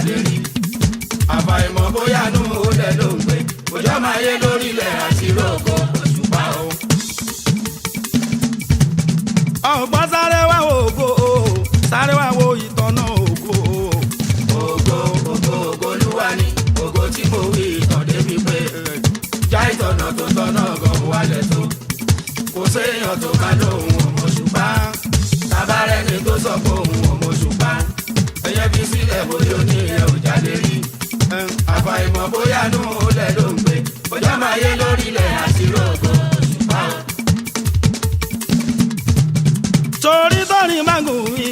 jáde rí. Àfàìmọ̀ bóyá nù ó lẹ̀ ló ń gbé. Òjò máa yé lórílẹ̀ àti rògbò Òṣùpá o. Ọ̀gbọ́n sáré wá ògo, sáré wá wo ìtọ́nà ògo. Ògo, ògo, ògo Olúwa ni. Ògo tí mo wí ìtàn débi pé já ìtọ̀nà tó tọ̀nà gan wálẹ̀ tó. Kò séèyàn tó bá lóhùn ọmọ Òṣùpá. Tabarẹ́ni tó sọ pé òun ọmọ Òṣùpá. Ẹyẹ fi sílẹ̀ bóyá ní ẹ̀ ò jáde rí. Àfàìmọ̀ bóyá nù ó lẹ̀ ló ń gbé. Ọjọ́ máa yé lórílẹ̀ àti rògbò Òṣùpá o. Torí tórin bá gùn mí,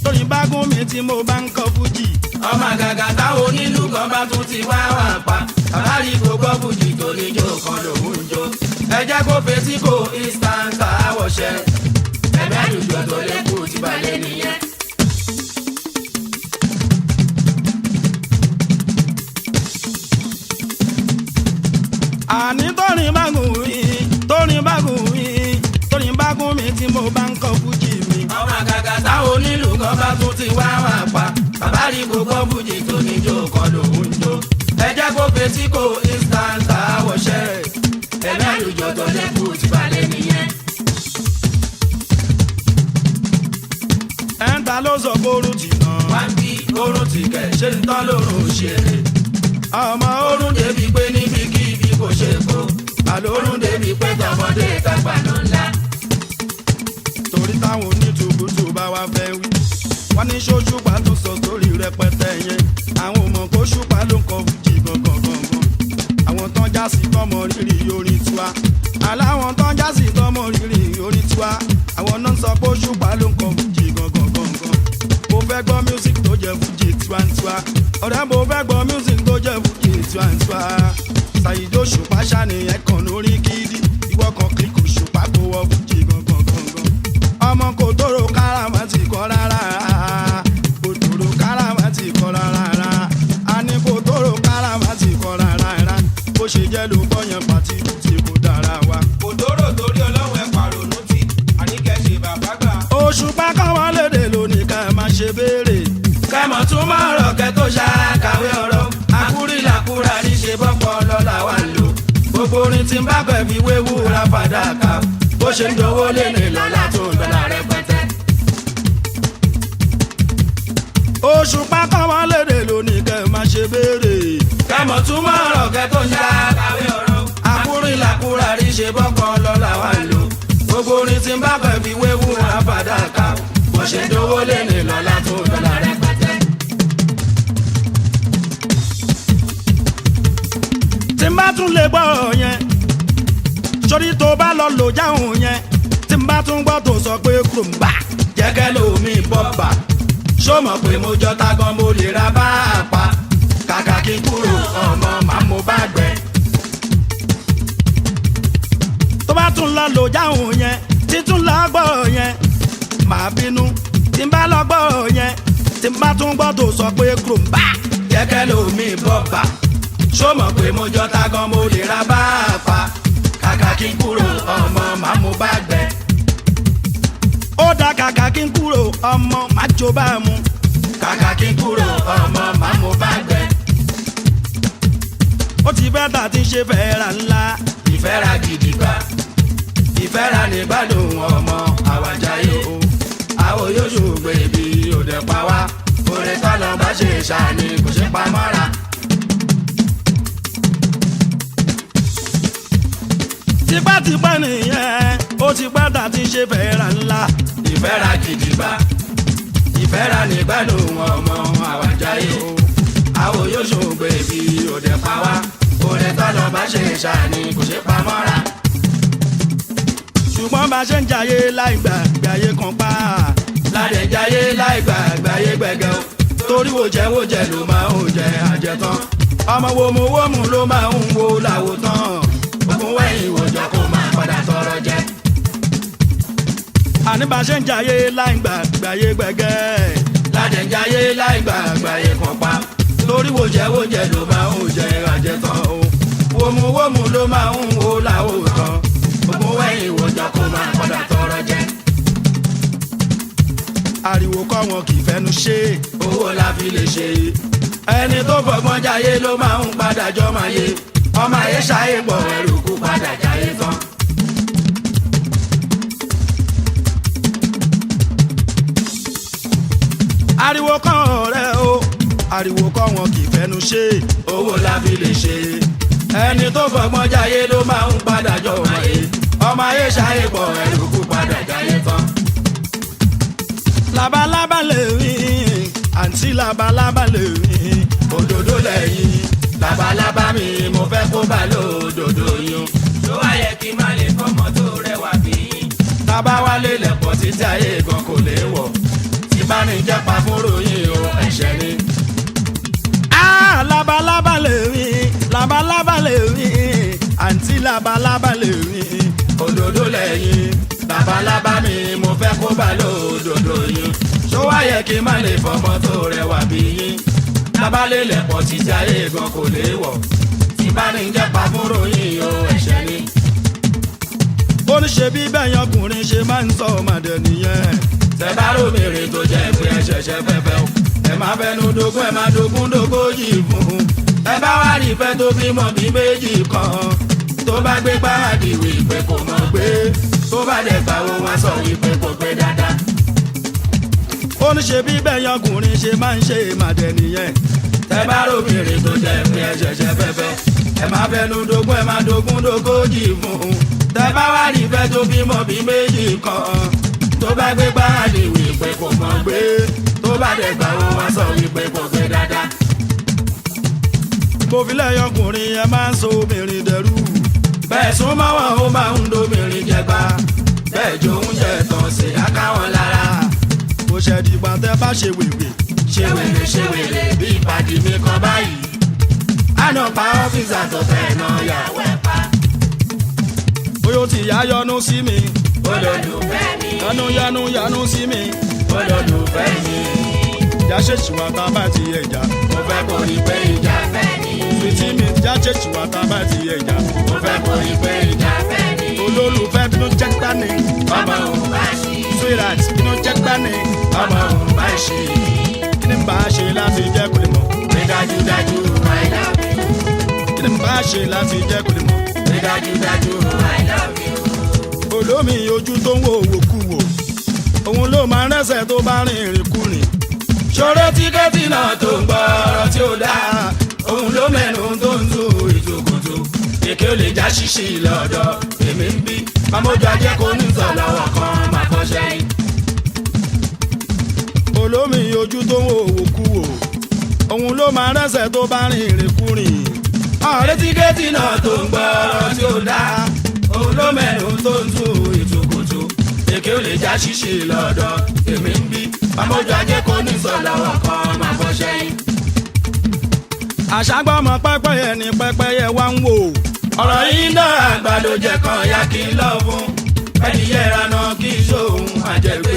tórin bá gùn mí tí mo bá ń kọ fújì. Ọmọ àgàgà táwọn onílù kan bá tún ti wá wà pa. Àbárí kò gbọ́ fújì tó níjó kan lòún ń jó. Ẹ jẹ́ kó fetí kò instant àwọ̀ṣẹ. Ẹ̀mí àlùjọ tó lékún ti balẹ̀ nìyẹn. Àní tórin bá gùn mí, tórin bá gùn mí, tórin bá gùn mí tí mo bá ń kọ fújì mi. Ọmọ àgàgà táwọn onílù kan bá tún ti wá wà pa. Àbárí kò gbọ́ fújì tó níjó kan lòún ń jó. Ẹ jẹ́ kó fetí kò instant àwọ̀ṣẹ. Ẹ̀mí àlùjọ tó lékún ti balẹ̀ nìyẹn. Ẹ̀ńtà ló sọ kóoru jìnnà. Wá ń bí oorun ti kẹ̀ ṣé ń tán lórun ṣeré. Ọmọ Orun débi pé níbikíbi kò ṣe kó. Àlórun débi pé tọmọdé tàgbà ló ńlá. Torí táwọn onítùbùtù bá wá fẹ́ wí. Wọ́n ní ṣóṣùpá tó sọ sórí rẹpẹtẹ yẹn. Àwọn ò mọ̀ kó ṣùpá ló ń kọ fújì gangan gangan. Àwọn tán já sí tọmọ rírì orin tiwa. Aláwọn tán já sí tọmọ rírì orin tiwa. Àwọn náà ń sọ pé ṣùpá ló ń kọ fújì gangan gangan. Mo fẹ́ gbọ́ music tó jẹ́ fújì tiwantiwa. Ọ̀rẹ́, mo fẹ́ gbọ́ music tó jẹ́ fújì tiwantiwa. Ṣàyíjó ṣùpá ṣàníyàn kan lórí gidi. Ìwọ kan kíkù ṣùpá kó wọ fújì gangan gangan. Ọmọ kò tóró káràmà ti kọ́ rárá, kò tóró káràmà ti kọ́ rárá, a ní kò tóró káràmà ti kọ́ rárá. Bó ṣe jẹ́ ló gbọ́yàn pàtí tí kò dára wa. Kò dóró torí ọlọ́run ẹ̀ pàrònú tì àníkẹ́ ṣe bàbá gbà. Òṣùpá káwọn lédè lónìí ká má ṣe béèrè. Kẹ́mọ̀ tún máa rọ̀ kẹ́ tó ṣàkàwé ọ̀rọ̀. Àkúrí làkúrà ní ṣe bọ́pọ̀ lọ́la wà ń lò. Gbogbo orin tí ń bá kọ̀ fi wéwu ra fàdákà. Bó ṣe ń dowó lé ní lọ́la tó ń dọ́là rẹpẹtẹ. Òṣùpá káwọn lédè lónìí ká má ṣe béèrè. Kẹ́mọ̀ tún máa rọ̀ kẹ́ tó ṣàkàwé ọ̀rọ̀. Àkúrí làkúrà ní ṣe bọ́pọ̀ lọ́la wà ń lò. Gbogbo orin tí ń bá kọ̀ fi wéwu ra fàdákà. Bó ṣe ń dowó lé ní lọ́la tó ń dọ́là rẹpẹtẹ. Tí n bá tún lè gbọ́ ọ̀rọ̀ yẹn, sórí tó bá lọ lò jáhùn yẹn, tí n bá tún gbọ́ tó sọ pé kúrò ń bà. Jẹ́kẹ́ lómi bọ́bà, ṣó mọ̀ pé mo jọ ta gan, mo lè ra bá a pa. Kàkà kí n kúrò, ọmọ màá mo bá gbẹ. Tó bá tún lọ lò jáhùn yẹn, títún lọ gbọ́ ọ̀rọ̀ yẹn, màá bínú. Tí n bá lọ gbọ́ ọ̀rọ̀ yẹn, tí n bá tún gbọ́ tó sọ pé kúrò ń bà. Jẹ́kẹ́ lómi bọ́bà, ṣó mọ̀ pé mo jọ ta gan, mo lè ra bá a pa. Kàkà kí n kúrò, ọmọ màá mo bá gbẹ. Ó dá kàkà kí n kúrò, ọmọ má jó bá mu. Kàkà kí n kúrò, ọmọ màá mo bá gbẹ. Ó ti fẹ́ tà tí ń ṣe fẹ́ ra ńlá. Ìfẹ́ ra gidigba, ìfẹ́ ra nígbàdùn ọmọ àwàjáyé o. Àwọn yóò ṣùgbọ́n ibi òde pa wá. Orin tọ́lọ́ bá ṣe ṣàní kò ṣe pa mọ́ra. Tipátipá nìyẹn, ó ti pẹ́ tà tí ń ṣe fẹ́ ra ńlá. Ìfẹ́ ra gidigba, ìfẹ́ ra nígbàdùn ọmọ àwàjáyé o. Àwọn yóò ṣùgbọ́n ibi òde pa wá. Orin tọ́lọ́ bá ṣe ṣàní kò ṣe pa mọ́ra. Ṣùgbọ́n bá ṣe ń jayé láì gbà gbàyé kan pa. Ládẹ̀jáyé láì gbàgbáyé gbẹ̀gẹ́ o. Torí wo jẹ́ wo jẹ́ ló máa ń jẹ àjẹtán. Ọmọ wo mu wo mu ló máa ń wo làwò tán. Ogun wẹ̀yìn wòjọ́ kó máa padà tọrọ jẹ. Àní bá ṣe ń jayé láì gbà gbàyé gbẹ̀gẹ́. Ládẹ̀jáyé láì gbàgbáyé kan pa. Torí wo jẹ́ wo jẹ́ ló máa ń jẹ àjẹtán o. Wo mu wo mu ló máa ń wo làwò tán. Ogun wẹ̀yìn wòjọ́ kó máa padà tọrọ jẹ. Ariwo kọ́ wọn kì í fẹ́nu ṣe. Owó la fi lè ṣe. Ẹni tó fọgbọ́n jayé ló máa ń padà jọ máa yé. Ọmọ ayé ṣayé pọ̀ ẹrù kú padà jayé tán. Ariwo kan ọ̀rẹ́ o, ariwo kan wọn kì í fẹnu ṣe. Owó la fi lè ṣe. Ẹni tó fọgbọ́n jayé ló máa ń padà jọ máa yé. Ọmọ ayé ṣayé pọ̀ ẹrù kú padà jayé tán. Labalábá lè rí, àǹtí labalábá lè rí. Òdòdó lẹ́yìn labalábá mi, mo fẹ́ kó bá lóòdòdó yún. Ṣó wá yẹ kí n má lè fọmọ tó rẹwà bí yín? Tábà wálé lẹ̀pọ̀ títí ayé gan kò lè wọ̀. Tí bá ní jẹ́ pa fúnrò yín o, ẹ̀ṣẹ̀ ni. Ah, labalábá lè rí, labalábá lè rí, àǹtí labalábá lè rí. Òdòdó lẹ́yìn labalábá mi, mo fẹ́ kó bá lóòdòdó yín. Ṣó wá yẹ kí n má lè fọmọ tó rẹwà bí yín? Tábà lè lẹ̀pọ̀ títí ayé gan kò lè wọ̀. Tí bá ní jẹ́ pa fúnrò yín o, ẹ̀ṣẹ̀ ni. Ó ní ṣe bí bẹ́yìn ọkùnrin ṣe máa ń sọ ọmọdé nìyẹn. Tẹ bá rómìnrin tó jẹ́ pé ẹ ṣẹ̀ṣẹ̀ fẹ́fẹ́ o, ẹ má fẹnu dógún, ẹ má dógún dógójì fún un. Ẹ bá wá rí ìfẹ́ tó bímọ bí méjì kan, tó bá gbé gbáàdì wí pé kò mọ̀ pé, tó bá dẹ̀ gbà ó wá sọ wípé kò pé dáadáa. Ó ní ṣe bí bẹ́yìn ọkùnrin ṣe máa ń ṣe màdẹ nìyẹn. Tẹ bá rómìnrin tó jẹ́ pé ẹ ṣẹ̀ṣẹ̀ fẹ́fẹ́, ẹ má fẹnu dógún, ẹ má dógún dógójì fún un. Tẹ bá wá rí ìfẹ́ tó bímọ bí méjì kan, tó bá gbé gbáàdì wí pé kò mọ̀ pé, tó bá dẹ̀ gbà ó wá sọ wípé kò pé dáadáa. Mo fi lẹ́yìn ọkùnrin ẹ máa ń so obìnrin dẹrú. Bẹ́ẹ̀ sún mọ́ wọn, ó máa ń dobìnrin jẹgba. Bẹ́ẹ̀ jó oúnjẹ tán sí akáwọn lára. Kò ṣẹ̀dìgbà tẹ́ bá ṣe wèwè. Ṣé wèrè, ṣé wèrè bí ìpàdé mi kan báyìí. Àná pa ọ́fíìsà tó fẹ́ náà yàwó ẹ̀ pa. Bóyá ó ti yá yọnu sí mi. Olólùfẹ́ mi. Yanu yanu yanu sí mi. Olólùfẹ́ mi. Já ṣèṣì wá tá a bá ti yẹ ìjà. Mo fẹ́ kó rí pé ìjà fẹ́ ni. Fìtí mi já ṣèṣì wá tá a bá ti yẹ ìjà. Mo fẹ́ kó rí pé ìjà fẹ́ ni. Olólùfẹ́ bínú jẹ́ gbani. Ọmọ òun bá ṣí. Sweetheart bínú jẹ́ gbani. Ọmọ òun bá ṣí. Kí ni n bá ṣe láti jẹ́ kó lè mọ̀? Pé dájúdájú I love you. Kí ni n bá ṣe láti jẹ́ kó lè mọ̀? Pé dájúdájú I love you. Olómi ojú tó ń wo òwòkú wò. Òun ló máa ń rẹ́sẹ̀ tó bá rìn ìrìnkúrìn. Ṣòro tíkẹ́tì náà tó ń gbọ́ ọ̀rọ̀ tí ó dáa, òun ló mẹ́nu tó ń tu ìtukùtù. Èké ò lè já ṣíṣì lọ́dọ̀ èmi ń bí. Mamójú ajé kò ní sọ lọ́wọ́ kan máa fọṣẹ́ yìí. Olómi ojú tó ń wo òwòkú wò. Òun ló máa ń rẹ́sẹ̀ tó bá rìn ìrìnkúrìn. Ọ̀rẹ́ tíkẹ́tì náà tó ń gbọ́ ọ̀rọ̀ tí ó dáa, òun ló mẹ́nu tó ń tu ìtukùtù. Èké ò lè já ṣíṣì lọ́dọ̀ èmi ń bí. Mamójú ajé kò ní sọ lọ́wọ́ kan máa fọṣẹ́ yìí. Àṣàgbọ́mọ pẹ́pẹ́yẹ ni pẹ́pẹ́yẹ wá ń wò. Ọ̀rọ̀ yìí náà àgbàdo jẹ kan ya kí n lọ fún ẹnìyẹ ìrànà kí n ṣòun àjẹgbé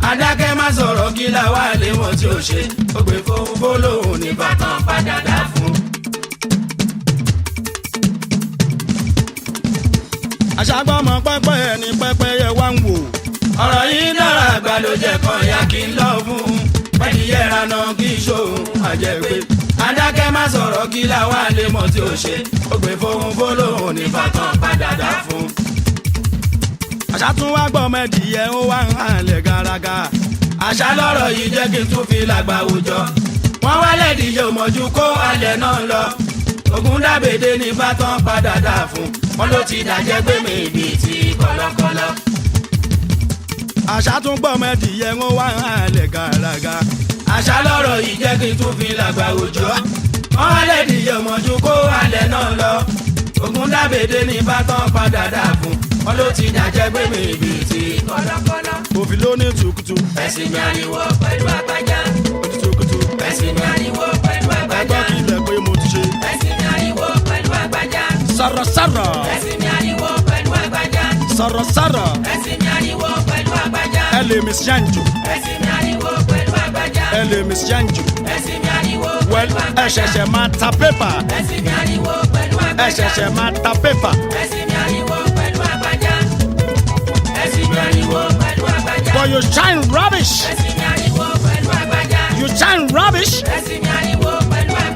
adákẹ́ má sọ̀rọ̀ kí làwa lè wọ́n tí ó ṣe ó gbé fóun fólóhùn ní bàtàn padà dá fún. Àṣàgbọ́mọ pẹ́pẹ́yẹ ni pẹ́pẹ́yẹ wá ń wò. Ọ̀rọ̀ yìí náà àgbàdo jẹ kan ya kí n lọ fún ẹnìyẹ ìrànà kí n ṣòun àjẹgbé adákẹ́ má sọ̀rọ̀ kí làwa lè mọ̀ tí ó ṣe ó gbé fóun fólóhùn ní bàtàn padà dá fún. Àṣà tún wá gbọ́mọ ẹdìyẹ ó wá ń halẹ̀ garaga. Àṣà lọ́rọ̀ yìí jẹ́ kí n tún fi làgbà àwùjọ. Wọ́n wá lẹ́dìyẹ òmọ̀jú kó alẹ̀ náà lọ. Ogun dábèdè ní bátán padà dà fún. Wọ́n ló ti dàjẹ́ gbé mi bíi ti kọ̀lọ̀kọ̀lọ̀. Àṣà tún gbọ́mọ ẹdìyẹ ó wá ń halẹ̀ garaga. Àṣà lọ́rọ̀ yìí jẹ́ kí n tún fi làgbà àwùjọ. Wọ́n wá lẹ́dìyẹ òmọ̀jú kó alẹ̀ náà lọ. Ogun dábèdè ní bátán padà dà fún. Wọ́n ló ti dàjẹ́ gbé mi bíi ti kọ̀lọ̀kọ̀lọ̀. Òfin ló ní tukutu. Ẹ̀sìn mi ariwo pẹ̀lú àgbájá. Tukutu. Ẹ̀sìn mi ariwo pẹ̀lú àgbájá. Ẹgbẹ́ kí ilẹ̀ pé mo ti ṣe. Ẹ̀sìn mi ariwo pẹ̀lú àgbájá. Sọ̀rọ̀ sọ̀rọ̀. Ẹ̀sìn mi ariwo pẹ̀lú àgbájá. Sọ̀rọ̀ sọ̀rọ̀. Ẹ̀sìn mi ariwo pẹ̀lú àgbájá. Ẹ lè mi ṣíàǹjù. Ẹ̀sìn mi ariwo pẹ̀lú àgbájá. Ẹ lè mi ṣíàǹjù. Ẹ̀sìn mi ariwo Well, pẹ̀lú ẹ àgbájá. ṣẹ̀ṣẹ̀ máa ta pépà. Ẹ̀sìn mi ariwo pẹ̀lú Ẹ àgbájá. ṣẹ̀ṣẹ̀ máa ta pépà. Ẹ̀sìn mi ariwo pẹ̀lú àgbájá. Ẹ̀sìn mi ariwo pẹ̀lú àgbájá. But you shine rubbish. Ẹ̀sìn mi ariwo pẹ̀lú àgbájá. You shine rubbish. Ẹ̀sìn mi ariwo pẹ̀lú àgbájá.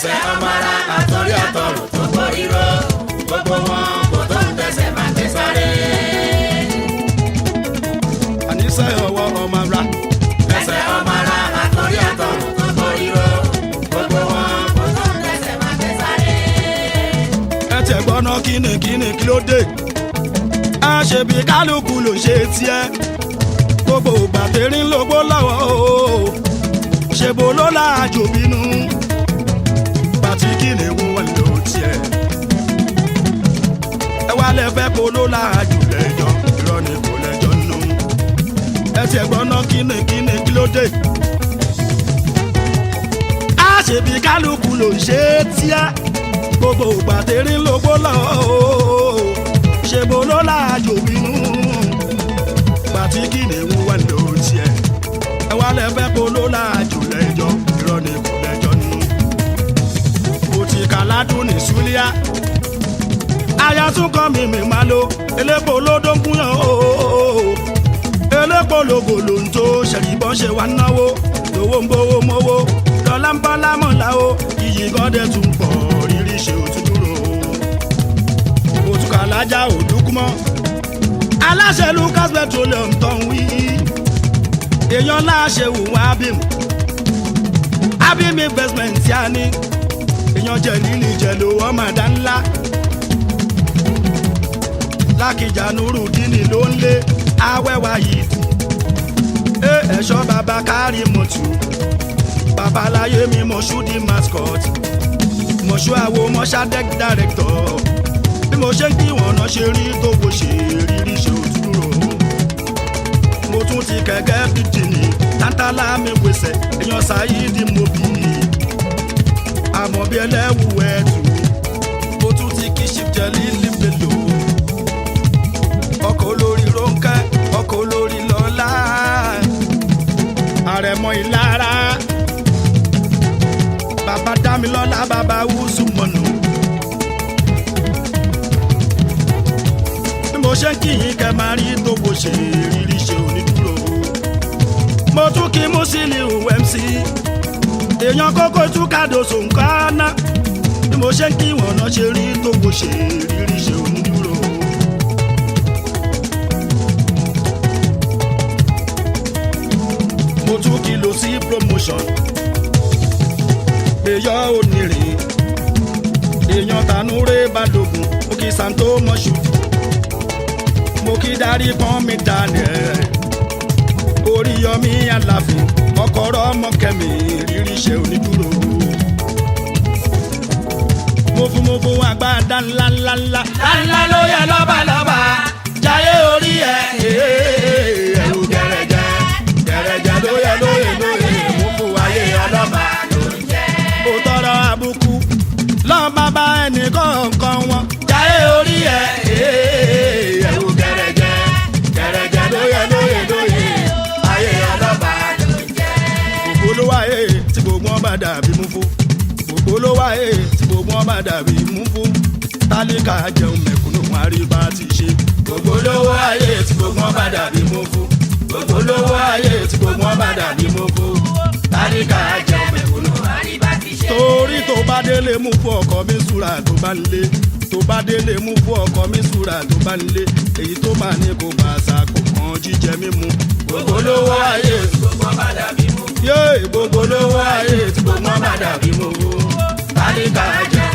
Ẹsẹ̀ ọmọ ara àtọ́rí àtọrùn tó borí ró. Gbogbo wọn kò tó ń tẹsẹ̀ máa gbé sáré. Àníṣe ọwọ́ ọmọ ara. Ẹsẹ̀ ọmọ ara àtọ́rí àtọrùn tó borí ró. Gbogbo wọn kò tó ń tẹsẹ̀ máa gbé sáré. Ẹ tiẹ̀ gbọ́ná kíni kíni kí ló dé? A ṣe bí kálukú ló ṣe tiẹ̀. Gbogbo bàtẹ́rì ń lógbó lọ́wọ́ o. Ṣèbó ló láàjò bínú. Bàtí kíni wọ́n wà ló tiẹ̀. Ẹ wá lẹ fẹ́ kó ló láàjò lẹ́jọ́. Irọ́ ni kò lẹ́jọ́ nù. Ẹ tiẹ̀ gbọ́ná kíni kíni kí ló dé? A ṣe bí kálukú ló ṣe tiẹ̀. Gbogbo bàtẹ́rì ń lógbó lọ́wọ́ o. Ṣèbó ló láàjò bínú pàtí kìnìún wà ló tiẹ̀. Ẹ wá lẹ fẹ́ kó ló láàjò lẹ́jọ́, irọ́ ni kò lẹ́jọ́ nù. Kò tí kàládùn ní Súlíà. Aya tún kọ́ mi mi máa lo elépo ló dógún yàn o. Elépo lògò ló ń tó ṣẹ̀rìbọ́n ṣe wá náwó. Lówó ń bówó mówó, lọ́lá ń bọ́ lámọ̀lá o. Iyì gọ́dẹ̀ tún pọ̀ rírí ṣe òtún dúró. Òtúkàlájà òdúkúmọ́ aláṣẹ Lucas Petroleum tó ń wí èèyàn láṣẹ wù abim abim investment yá ni èèyàn jẹ lílì jẹ lówó màdá ńlá lákìjà nurudini ló ń lé awẹ́wà yìí ẹ ẹ̀ṣọ́ bàbá kárí mọ̀tù babaláyé mi mọ̀ṣú di mascot mọ̀ṣú àwo mọ̀ṣádẹ́k director bí mo ṣe ń kí wọn náà ṣe rí tó bó ṣe rírí ṣe òtúrò mo tún ti kẹ̀kẹ́ bìjìnì tántálá mi wẹsẹ̀ èèyàn ṣáyídì mo bì í àmọ́ bí ẹlẹ́wù ẹ̀tù mo tún ti kí ṣìjẹ́ lílì mélòó ọkọ̀ olórí Rónkẹ́ ọkọ̀ olórí Lọ́lá àrẹ̀mọ Ìlara bàbá Dámilọ́lá bàbá Wúsùmọ̀nù. Bí mo ṣe ń kí yín kẹ́ máa rí tó bó ṣe rírí ṣe onídùúró. Mo tún kí Musiliu MC èèyàn kókó tún kàdóso nǹkan ná. Bí mo ṣe ń kí wọn náà ṣe rí tó bó ṣe rírí ṣe onídùúró. Mo tún kí lọ sí promotion èèyàn onírìn èèyàn tanúré balógun mo kí santo mọ́ṣú mo kí darí pọ́n mi daniel oríyọmí aláfin ọkọ̀rọ̀ ọmọkẹ́mi rírí ṣe onídùúró mo fún mo fún agbada ńlá ńlá ńlá Ńlá ló yẹ lọ́ba lọ́ba, jayé orí ẹ̀. Ẹ̀rù gẹ̀rẹ̀jẹ̀, gẹ̀rẹ̀jẹ̀ ló yẹ lóye lóye, mú fún ayé ọlọ́ba ló ń jẹ́. Ó tọrọ àbùkù lọ́n bàbá ẹnì kọ̀ọ̀kan wọn. Jayé orí ẹ̀. Ẹ̀rù gẹ̀rẹ̀jẹ̀, gẹ̀rẹ̀jẹ̀ ló yẹ lóye lóye, ayé ọlọ́ba ló ń jẹ́. Gbogbo ló wáyé tí gbogbo wọn bá dàbí mú fún. Gbogbo ló wáyé tí gbogbo wọn bá dàbí mú fún. Tálíkà jẹun mẹ̀kúnnù wọn á rí bá ti ṣe. Gbogbo lówó ayé tí gbogbo wọn bá dàbí mú fún. Gbogbo lówó ayé tí gbogbo wọn bá dàbí mú fún. Tálíkà jẹun mẹ̀kúnnù Torí tó bá délé mú fún ọkọ mi súra tó bá ń lé. Tó bá délé mú fún ọkọ mi súra tó bá ń lé. Èyí tó máa ní kó bá àṣà kò kàn jíjẹ mímu. Gbogbo lówó ayé tí gbogbo wọn bá dàbí mú fún. Yéè Gbogbo lówó ayé tí gbogbo wọn bá dàbí mú fún. Tálíkà jẹun